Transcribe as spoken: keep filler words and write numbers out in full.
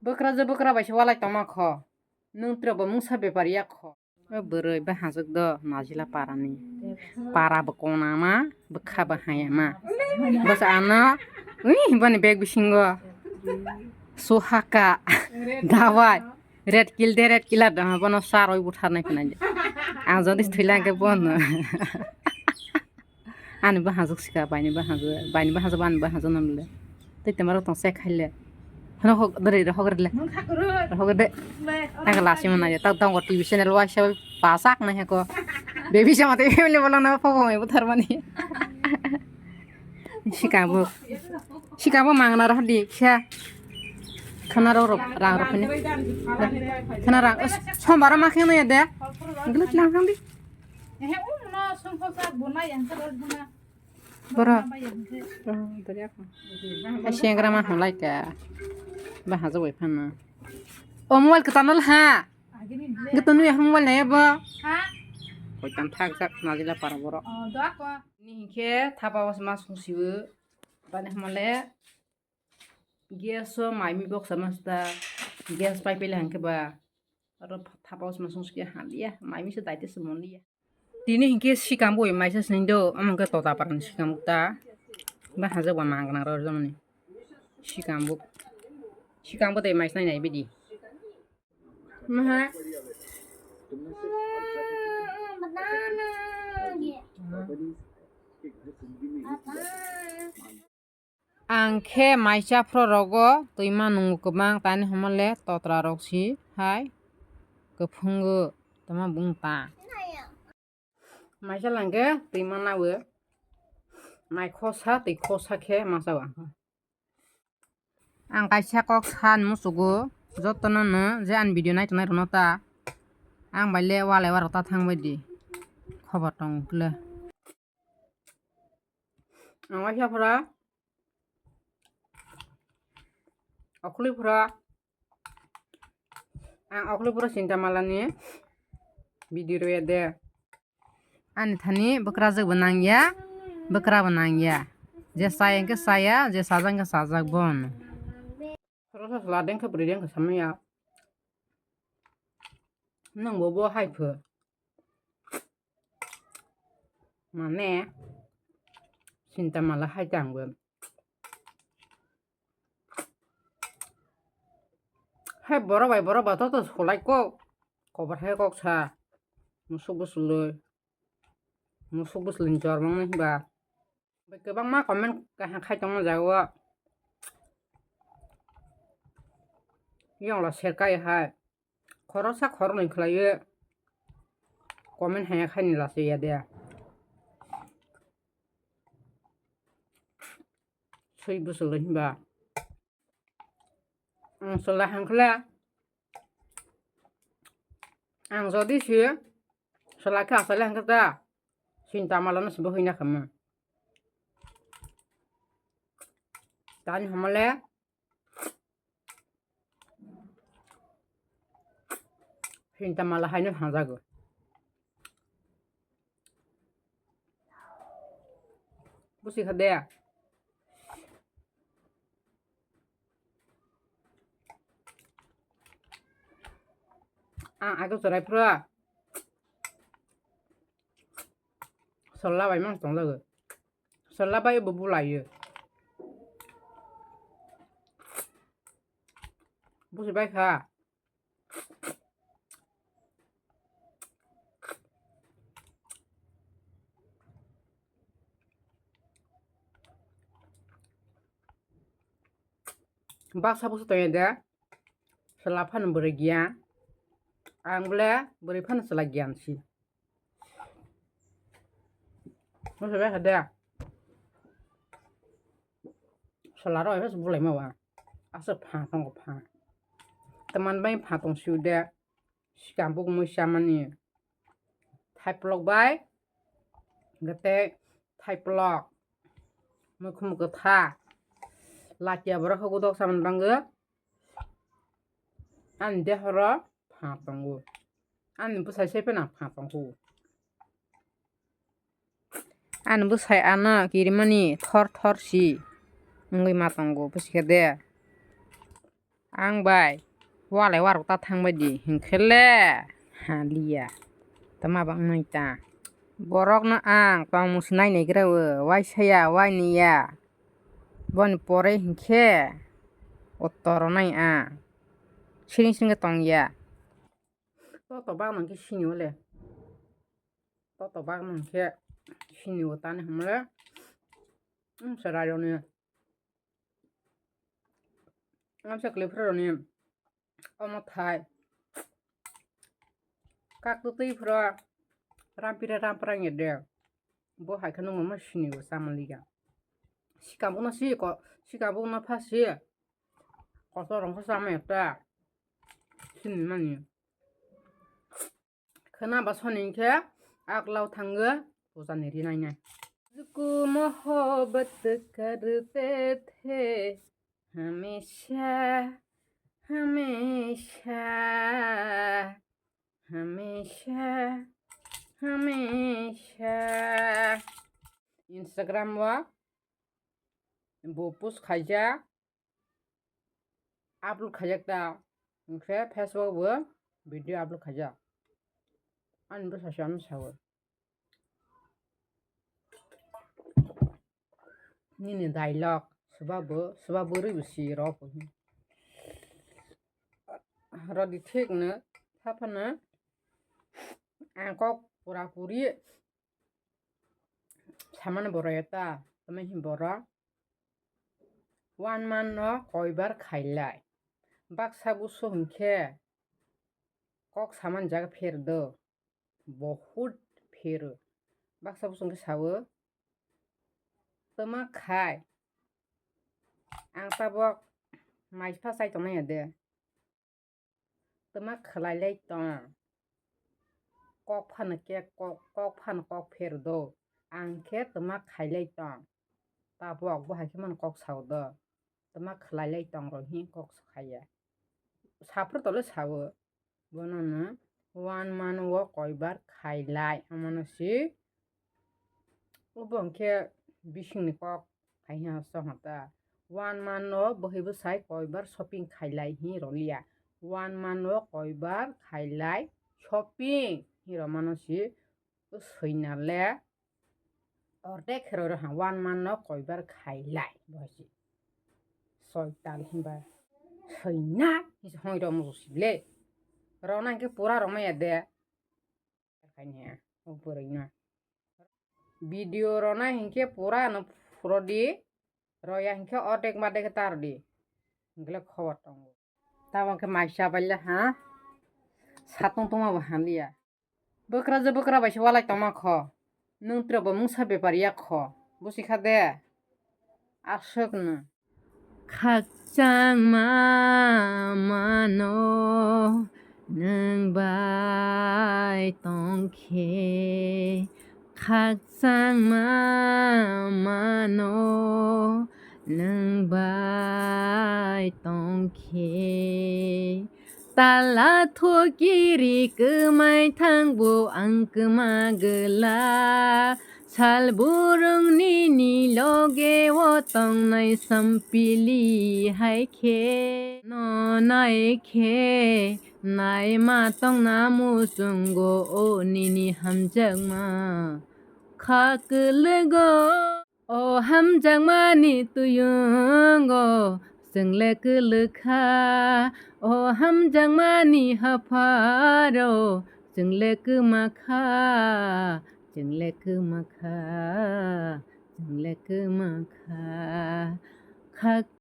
Bwkra je bwkra bai se walai tongma kho. Nwng tirok bo mungsa bepari ya kho. O bwrwi bahajwk do Najila parani. Para bo konama, bwkha bo hayama. Bwsa ano, ui, boni bag bisingo. Suhaka, dawai, red kill de, red killer dama, bono saroi butharnai khwnai. Ang jodi thwilangkhe bono. Ani bahajwk sika, baini bahajwk, baini bahajwk, ani bahajwk nang le. Tei tei marok tong sek hai le. Hano hok, dere, hok, dere le. Hok, dere. Ang lasi mana ya, tak tong T V channel wa sa pasak na heko. Baby sama tei family bolang na pokok mai buthar mani. Sikabo. Sikabo mangna rah di kya. Khana ro ro, rang ro phini. Khana rang, sombar ma kheng ya de. Glut lang khang di. Ehe, um, no, songkho sa buna yang ka dol buna. Boro. Buna ba yang ke. Oh, dari apa? Hai, siang kara ma halai ka. Ba hajo bai phana. O mobile ka tanal ha. Agini ble. Gitu nu ya mobile na ya bo. Ha? Koi tan thak sak na jila para boro. Oh, doa ko. Ni ke thapa was mas musibu. Bani hamale. Gas o mai mi boksa masta, gas pai pele hangke ba, aro thapa os masong sike hamya, mai mi se daite se monliya. Tini hingke sikam bo mai sa sini do, amang ke tota parang sikam ta, ba haja ba mang nang ro jomani. Sikam bo, sikam bo te mai sa nai bidi. Maha. Ang khe maisa phro rogo twima nungo kwbang, tani hwnmale totra rok si hai kwphwngo tama bung ta. Maisa langkhe twima nawi mai khosa twi khosa khe masa o ang. Ang kaisa kok san musugo jotono no je ani video nai tongnai rokno ta ang bai le walai warok ta thang bai di khobor tong kle. Ang waisa phora, okhli phora, ang okhli phora sinta malani video rwya de. Ani thani bwkrajwk bo nangya, bwkra bo nangya. Je chaya hwnkhe chaya, je sajak hwnkhe sajak bono. Khoroksa chwla dengkha bwrwi dengkha samaya. Nwng bo bo hai pho. Mane sinta mala hai tang bo. Hai borok bai borok ba to to solai kok. Kobar hai kok sa. Musuk bwswlwi. Musuk bwswlwi ni jor mangni hinba. Bai kwbangma comment kaham khai tongma jaga o. Yongla serkai hai. Khoroksa khoroknwi khlaiwi comment haya khaini lachiya de. Swi bwswlwi hinba. Ang chwla hangkhle. Ang jodi si chwla khe achai le hangkhe ta. Sinta malano se bo hwina khamu. Tani hamale. Sinta mala haino hangjago. Busi kha de. Ang agel chwrai phuru solla bai mang tongjago. Solla bai bo bulaio. Busi bai kha. Baksa busu tongya de. Chwla phano bwrwi giyan. Ang bole bwrwi phano chwla giyan si. Busi bai kha de. Chwla rok ebo se bulaima ba. Aswk pha tongo pha. Tamani bai pha tong siu de. Sikam buk mui chamani. Thaiplok bai. Gete thaiplok. Mui khumuk kwtha. Lakia borok khe godok chamani bangwi. Ani dehoro pha tongo. Ani bwsai se phano pha tongo. Ani bwsai ano kirimani thor thor si wngwi ma tongo, busi kha de. Ang bai walai warok ta thangbai di hinkhe le ha liya. Tama bang nai ta. Borok no ang tong musi nai nai gra o, wai saya, wai niya. Boni pore hinkhe otto ronai ang. Siring siring tong ya. Toto bang nang khe sini o le. Toto bang nang khe sini o tani hamle. Sarai roni. Amsa kle phra roni. Omo thai. Kak tu twi phra. Rampira rampra nge de. Bo hai kheno mo sini o samaliga. Sikabo no si ko, sikabo no pha si. Kotor rong khe sama ekta. Sini mani. Khwna ba soni khe aklao thango pujani ri nainai. Tuku mohobat karte the hamesha, hamesha, hamesha, hamesha. Instagram o bo post khaijak. Upload khaijak ta, hwnkhe Facebook bo video upload khaijak. Ani bwsa se ano sawi. Nini dialogue, swbabo, swbabo rwi bo si rw pho. Rodi thik no, saphano ang kok pura puri samani borok eta, tamo hin borok. One month no koibar khailai. Baksa busu hinkhe kok samani jaga pher do. Bohut phero. Baksa busu hinkhe sawo. Tama khai. Ang tabok mai pha chai tongnai ya de. Tama khlailai tong. Kok phano kek kok, kok phano kok pher do. Ang khe tama khailai tong. Tabok bo hai khe mano kok sao do. Tama khlailai tong rw hi kok sakhaiya. Saphur tole sao. Bono no one month o koibar khailai. Amano si. Obo hwnkhe bisingni kok hai hwnsa hwnta. One month no bwhwi bwsai koibar shopping khailai hi rwliya. One month no koibar khailai shopping hi rwmano si swina le ordek khe rw rwha. One month no koibar khailai bo hai si. Soital hinba swina hi se hoi rw musu si le. Rwna hinkhe pura rwmaya de. Khaini o bwrwino. Video rwna hinkhe pura no phuro di, rwya hinkhe ordek madek khe ta rw di. Hinkhe le khobor tongo. Tabok khe mai chabaila ha. Satung tungma bo hamliya. Bwkra je bwkra bai se walai tongma kho. Nwng tiro bo mungsa bepar ya kho. Busi kha de. Aswk no. Khakchangma mano nwng bai tongkhe, khakchangma mano nwng bai tongkhe. Tala thokiri kwmai thangbo ang kwma gwla. Sal burung nini loge o tongnai sampili hai khe. No nai khe, naima tongna muchungo o nini hamjakma kha kwlwgo. O hamjakmani tuyungo chwng le kwlwkha, o hamjakmani hapharo chwng le kwmakha, chwng le kwmakha, chwng le kwmakha. Khak